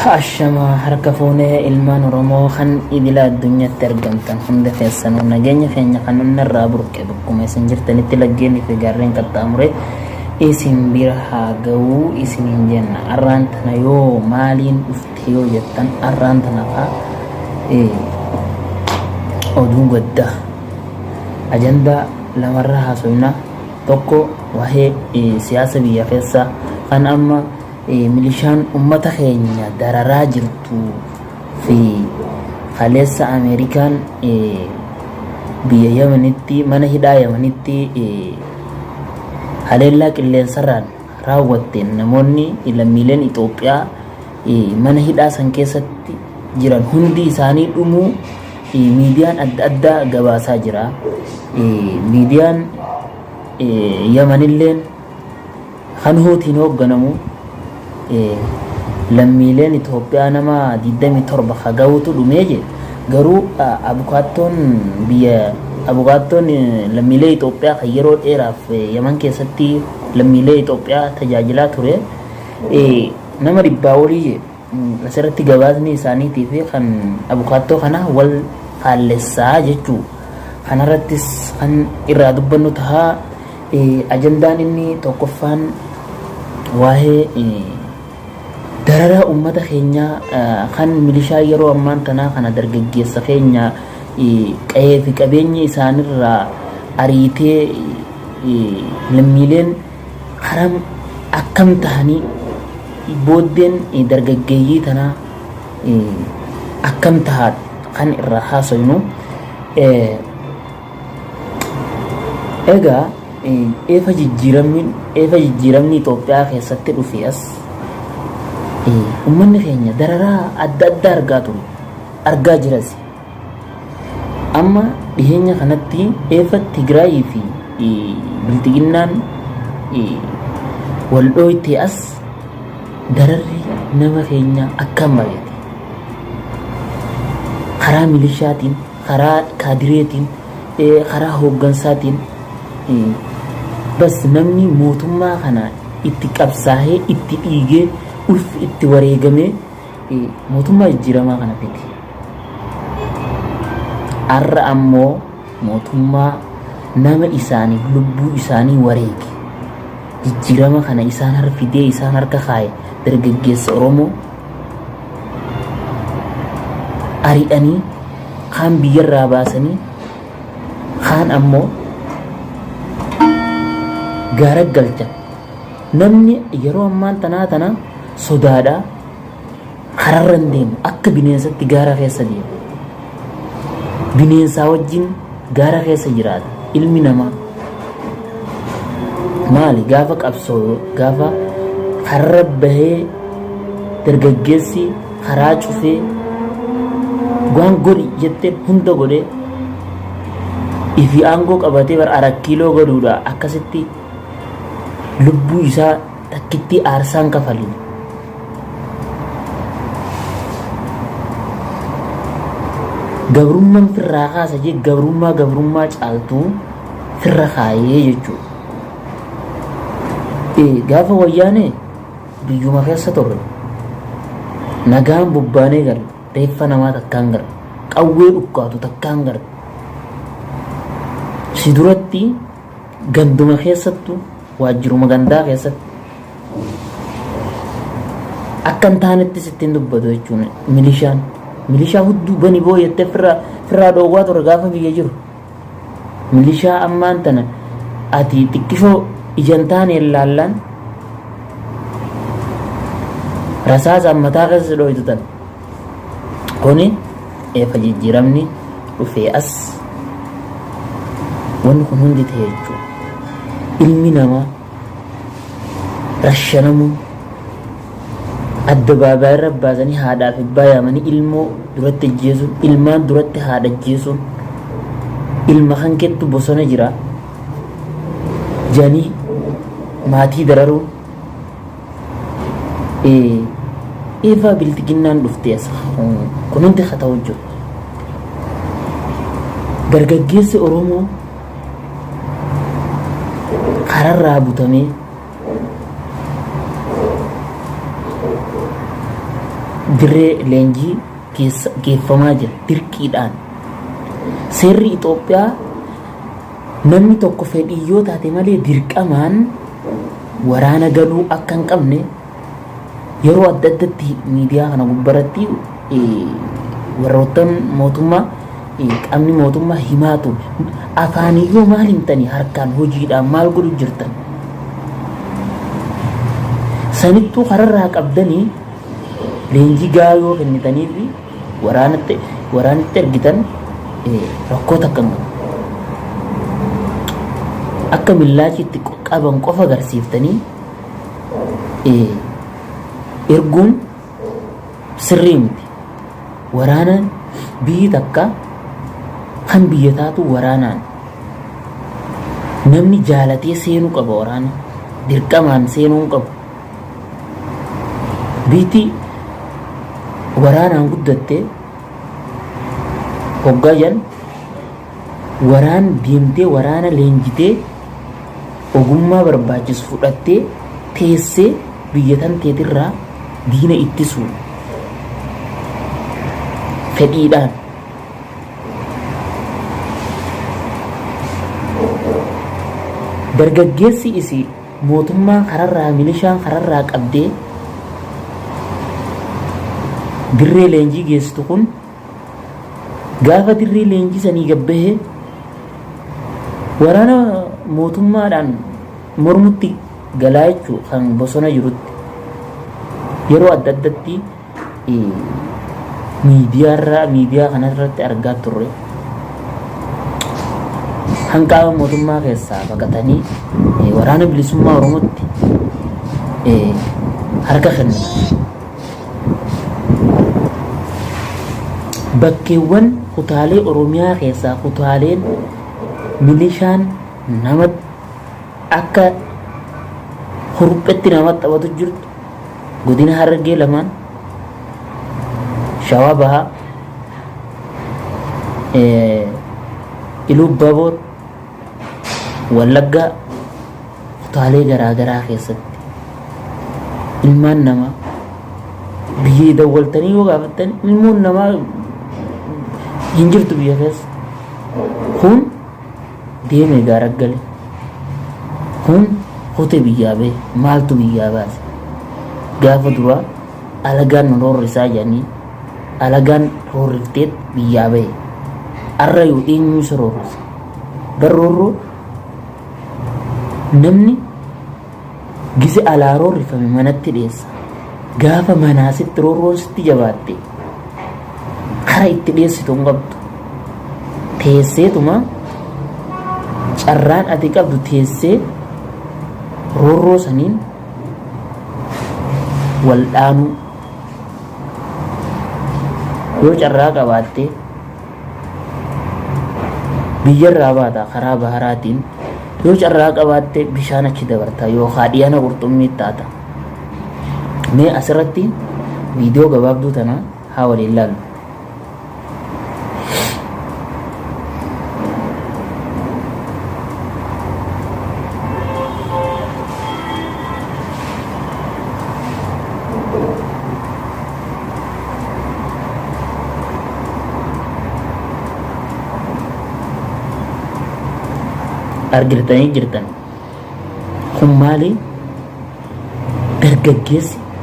Ashama harka fuunee ilmaan Oromoo kan idila addunyaatti argamtan hunda keessanuu nageenya keenya kan onnarraa burqe bakkuma isin jirtanitti laggeenii fi gaarreen qaxxaamure isin bira haa ga'uu isiniin jenna. Arraan tana yoo maaliin dhufte yoo jettan arraan tana kaa oduu gaddaa ajandaa lamarra haasoyna. Tokko waa'ee siyaasa biyya keessaa kan amma milishaan ummata keenya dararaa jirtu fi kaleessa Ameerikaan biyya Yamanitti mana hidhaa Yamanitti haleellaa qilleensarraan raawwatteen namoonni lammiileen Itoophiyaa mana hidhaa san keessatti jiran hundi isaanii dhumuu miidiyaan adda addaa gabaasaa jira. Miidiyaan Yamanilleen kan Huutiin hoogganamu lammiileen Itoophiyaa nama 27 ka gahuutu dhumee jedhe. Garuu abukaattoon biyya abukaattoon lammiilee Itoophiyaa kan yeroo dheeraaf Yaman keessatti lammiilee Itoophiyaa tajaajilaa ture nama dhibbaa olii jedhe. Asirratti gabaasni isaaniitii fi kan abukaattoo kana wal faallessaa jechuu. Kanarrattis kan irraa dubbannu tahaa. Ajandaan inni tokkoffaan waa'ee dararaa uummata keenyaa kan milishaa yeroo ammaan tanaa kana dargaggeessa keenya qa'ee fi qabeenya isaanirraa ariitee lammiileen karam akkam tahanii booddeen dargaggeeyyii tanaa akkam tahaa kan irraa haasoynu. Egaa eefa jijjiiramni eefa jijjiiramni Itoophiyaa keessatti dhufe as uummanni keenya dararaa adda addaa argaa ture argaa jiras. Amma dhiheenya kanatti eefa Tigraayii fi Bilxiginnaan wal dhooyte as dararri nama keenya akkam baay'ate. Karaa milishaatiin, karaa kaadireetiin, karaa hooggansaatiin bas namni mootummaa kana itti qabsaa'ee itti dhiigee ulfi itti wareegamee mootummaa jijjiiramaa kana fide. Har'a ammoo mootummaa nama isaaniif lubbuu isaanii wareege jijjiirama kana isaan har fidee isaan harka kaaye dargaggeessa Oromoo ari'anii kaan biyyarraa baasanii kaan ammoo gaara galchan. Namni yeroo ammaan tanaa tana sodaadha kararra hin deemu, akka bineensatti gaara keessa deema. Bineensaa wajjin gaara keessa jiraata ilmi namaa. Maali gaafa qabsoo gaafa karra bahee dargaggeessi karaa cufee waan godhi jettee hunda godhee ifi aangoo qabatee bar arakkiiloo godhuudha akkasitti lubbuu isaa takkittii aarsaan kafaline. Gabrummaan firraa kaasa jee gabrummaa gabrummaa caaltuu firra kaayee jechuudha. Gaafa wayyaanee biyyuma keessa turre nagaan bobbaanee galle reeffa namaa takkaan garre qawwee dhukkaatu takkaan garre si duratti ganduma keessattu waajjiruma gandaa keessatti akka hin taanetti sittiin dubbatu jechuun milishaan milishaa hudduu bani booyyattee firraa dhoowwaa ture gaafa biyya jiru. Milishaa ammaan tana ati xiqqishoo ija hin taaneen laallaan rasaasaan mataa keessa si dhooytu tan. Kuni eefa jijjiiramni dhufee as wanni kun hundi ta'e jechuudha. Ilmi namaa rashanamuun addabaabaayii irra baasanii haadhaa fi abbaa yaamanii ilmoo duratti ajjeesuun, ilmaan duratti haadha ajjeesuun, ilma kan keettu bosona jira jedhanii maatii dararuun eefaa bilxiginnaan dhuftee as kun hundi haa ta'u jiru. Dargaggeessi Oromoo kararraa butamee Dirree leenjii geeffamaa jira dirqiidhaan. Seerri Itoophiyaa namni tokko fedhii yoo taate malee dirqamaan waraana galuu akka hin qabne yeroo adda addatti miidiyaa kana gubbaratti warroottan mootummaa, qaamni mootummaa himaa ture. Afaaniyyoo maal himtanii, harkaan hojiidhaan maal godhu jirtan? Sanittuu kararraa qabdanii leenjii gahaa yoo kennitanii fi waraanatti ergitan rakkoo takka hin qabu. Akka millaachitti qaban qofa agarsiiftanii erguun sirrii miti. Waraanaan biyyi takka kan biyya taatu waraanaan. Namni jaalatee seenuu qaba waraana. Dirqamaan seenuu hin qabu. Biyyi waraanaan guddatte hoggaa jan waraan deemtee, waraana leenjitee, ogummaa barbaachisu fudhattee, teessee biyya tan teetirraa diina ittisuun fedhiidhaan. Dargaggeessi isi mootummaan kararraa, milishaan kararraa qabdee dirree leenjii geessitu kun gaafa dirree leenjii sanii gabbahee waraana mootummaadhaan mormutti galaa jechuu kan bosona jirutti yeroo adda addatti miidiyaarraa, miidiyaa kanarratti argaa turre, kan qaama mootummaa keessaa baqatanii Waraana Bilisummaa Oromootti harka kennan. Bakkeewwan kutaalee Oromiyaa keessaa kutaaleen milishaan nama akka hurphetti nama taphatu jirtu godina Harargee lamaan, Shawaa Bahaa, Iluu Abbaaboor, Wallaggaa kutaalee garaa garaa keessatti ilmaan namaa biyya dawwaltanii yoo gaafattan ilmoon namaa hin jirtu biyya keessa. Kun deeme gaara gale. Kun kute biyyaa bahe. Maaltu biyyaa baase? Gaafa duraa alagaan nu roorrisaa jedhanii alagaan roorrifteet biyyaa bahe. Arra yoo eenyu isa roorrisa? Bar roorroo namni gise alaa roorrifame manatti dheessa. Gaafa manaa sitti roorroon sitti jabaatte kara itti dheessitu hin qabdu. Teesseetuma carraan ati qabdu teessee roorroo saniin wal dhaanuu. Yoo carraa qabaatte biyyarraa baata karaa baharaatiin, yoo carraa qabaatte bishaan achi dabarta yookaan dhiyana qurxummii taata. Mee asirratti viidiyoo gabaabduu tana haa waliin laallu. Argitanii jirtan. Kun maali? Dargaggeessi